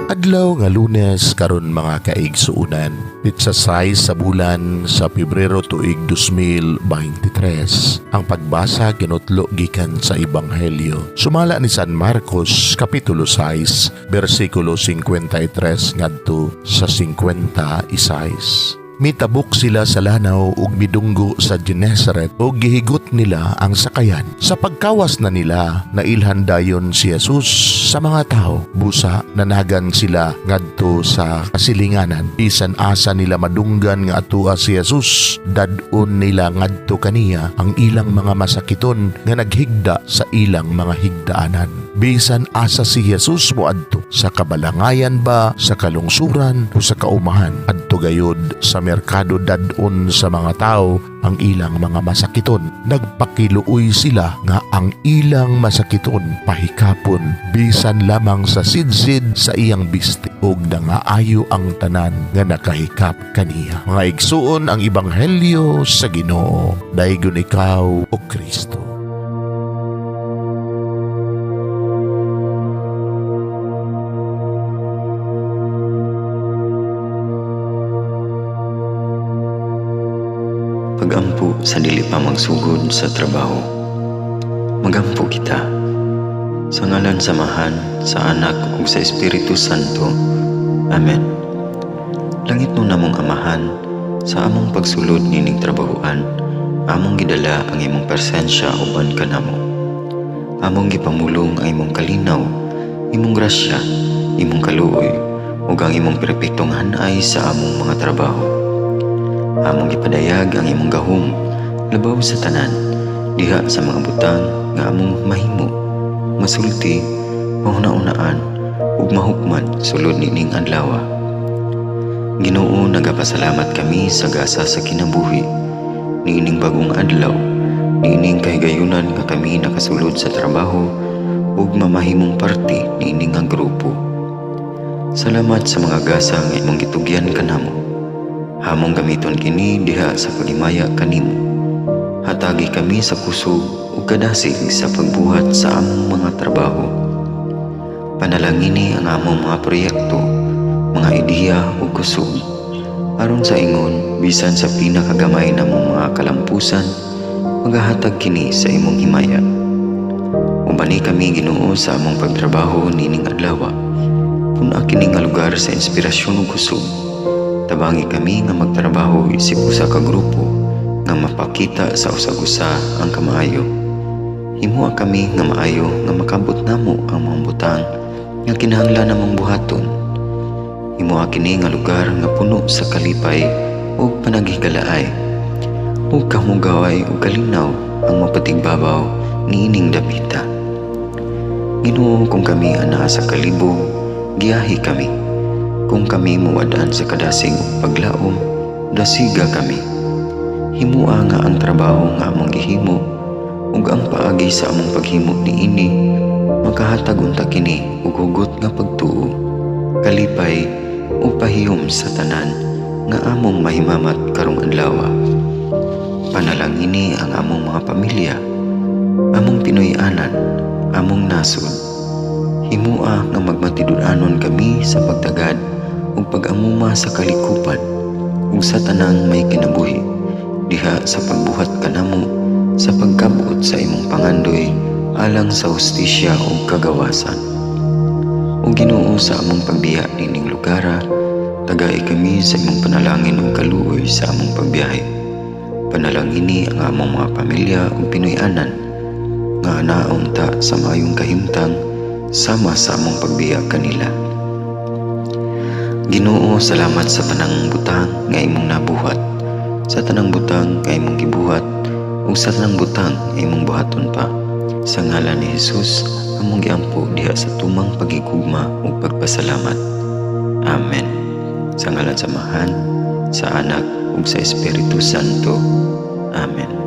Adlaw nga Lunes karon, mga kaigsuunan. Petsa 6 sa bulan sa Pebrero, tuig 2023. Ang pagbasa ginutlo gikan sa Ebanghelyo sumala ni San Marcos, kapitulo 6, bersikulo 53 ngadto sa 56. Mitabok sila sa lanaw ug midunggo sa Genesaret ug gihigot nila ang sakayan. Sa pagkawas na nila, nailhan dayon si Jesus sa mga tao. Busa nanagan sila ngadto sa kasilinganan. Bisan asa nila madunggan nga atua si Jesus, dad-on nila ngadto kaniya ang ilang mga masakiton nga naghigda sa ilang mga higdaanan. Bisan asa si Jesus moadto, sa kabalangayan ba, sa kalungsuran o sa kaumahan, adto gayod sa merkado dad-on sa mga tao ang ilang mga masakiton. Nagpakiluoy sila nga ang ilang masakiton pahikapon bisan lamang sa sidsid sa iyang bisti, ug nangaayo ang tanan nga nakahikap kaniya. Mga igsuon, ang ebanghelyo sa Ginoo. Daygon ikaw, O Kristo. Pagampo sa dili pa magsugod sa trabaho. Magampo kita. Sa ngalan sa Amahan, sa Anak ug sa Espiritu Santo. Amen. Langitnon namong Amahan, sa among pagsulod nining trabahoan, among gidala ang imong presensya uban kanamo. Among gipamulong ang imong kalinaw, imong grasya, imong kaluoy, ug ang imong perpektong hanay sa among mga trabaho. Among gipadayag ang imong gahom labaw sa tanan diha sa mga butang nga among mahimo, masulti, mahuna-unaan ug mahukman sulod nining adlaw. Ginoo, nagapasalamat kami sa gasa sa kinabuhi niining bagong adlaw, niining kahigayunan nga kami nakasulod sa trabaho ug mamahimong parte niini nga grupo. Salamat sa mga gasa nga imong gitugyan kanamo. Among gamiton kini diha sa paghimaya kanimo. Hatagi kami sa kusog ug kadasig sa pagbuhat sa among mga trabaho. Panalangini ang among mga proyekto, mga ideya ug kusog. Aron sa ingon, bisan sa pinakagamay namong mga kalampusan, magahatag kini sa imong himaya. Ubani kami, Ginoo, sa among pagtrabaho nining adlaw. Pun-a kini nga lugar sa inspirasyon ug kusog. Tabangi kami nga magtrabaho isip usa ka grupo nga mapakita sa usag-usa ang kamaayo. Himoa kami nga maayo nga makabot namo ang mga butang nga kinahanglan namong buhaton. Himoa kini nga lugar nga puno sa kalipay ug panaghigalaay. Ug kahugaway ug kalinaw ang mapatigbabaw niining dapita. Ginoo, kung kami anaa sa kalibog, giyahi kami. Kung kami muwad-an sa kadasig ug paglaom, dasiga kami. Himoa nga ang trabaho nga among gihimo ug ang paagi sa among paghimo niini makahatag unta kini og hugot nga pagtuo, kalipay ug pahiyom sa tanan nga among mahimamat karong adlaw. Panalangini ang among mga pamilya, among Pinoy-anan, among nasod. Himoa nga magmatinud-anon kami sa pagtagad ug pag-amuma sa kalikupan ug sa tanang may kinabuhi diha sa pagbuhat kanamo sa pagkabot sa imong pangandoy alang sa hustisya ug kagawasan. O Ginoo, sa among pagbiya nining lugara, tagai kami sa imong panalangin ug kaluoy sa among pagbiyahe. Panalangini ang among mga pamilya ug Pinoy-anan nga anaon ta sa maayong kahimtang sama sa among pagbiya kanila. Ginoo, salamat sa tanang butang nga imong nabuhat, sa tanang butang nga imong gibuhat, ug sa tanang butang nga imong buhaton pa. Sa ngalan ni Jesus, among giampo diha sa tumang pagigugma ug pagpasalamat. Amen. Sa ngalan sa Amahan, sa Anak ug sa Espiritu Santo. Amen.